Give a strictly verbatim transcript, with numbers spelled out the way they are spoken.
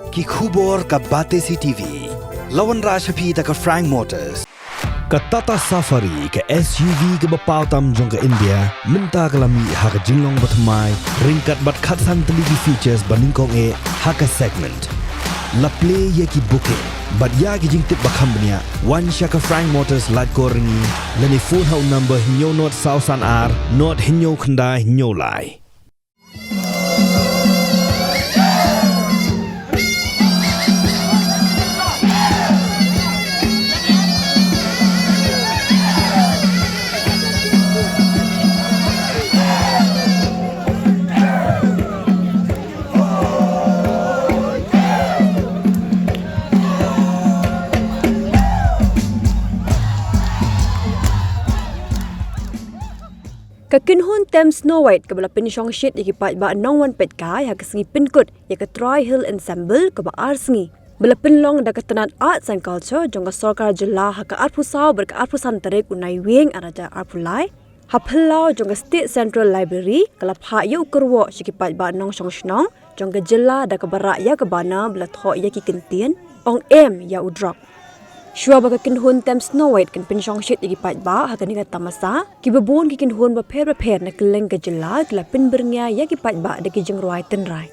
Ki khubor ka Batesi TV. La wanrah sha phi da ka Frank Motors. Ka Tata Safari, ka S U V kaba paw tam jong ka India, mynta ka la mih ha ka jinglong bathymmai, ryngkat bad khatsan tylli ki features ba nyngkong eh ha ka segment. La plie ïa ki booking bad ïa ki jingtip ba kham bniah, wan sha ka Frank Motors Laitkor Ryngi, lane phone ha u number hynñiew nod saw san ar nod hynñiew khyndai hynñiew lai. Ka kynhun tem Snow White kaba la pynshongshit ïa ki paidbah nongwan peitkai ha ka sngi pynkut ïa ka Tri Hill Ensemble kaba ar sngi, ba la pynlong da ka tnat Arts and Culture jong ka sorkar jylla ha ka arphew saw bad ka arphew san tarik u Naiwieng ar hajar arphew lai, ha phyllaw jong ka State Central Library, ka la phah ïa u kyrwoh sha ki paidbah nongshong shnong jong ka jylla da kaba rah ïa ka banner ba la thoh ïa ki kyntien, Ong Em ïa u Drok. Shuwa ba ka kynhun tem Snow White kan pynshongshit ïa ki paidbah ha kane ka tamasa, kiba bun ki kynhun bapher bapher na kylleng ka jylla ki la pynbyrngia ïa ki paidbah da ki jingrwai tynrai.